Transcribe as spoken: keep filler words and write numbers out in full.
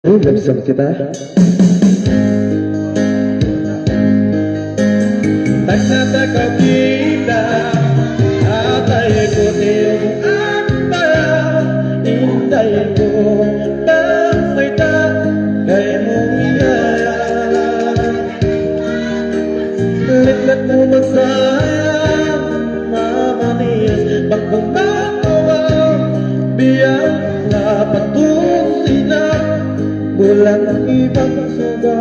Love song kita. Tagnaan ta kaw kita, atay ku tiyung ampa, inday ku, bang mayta', kay mu iya. Liklat mu masayang, mamaniyas, pagkumawa, biya' na patusi na, bulan ibang suga.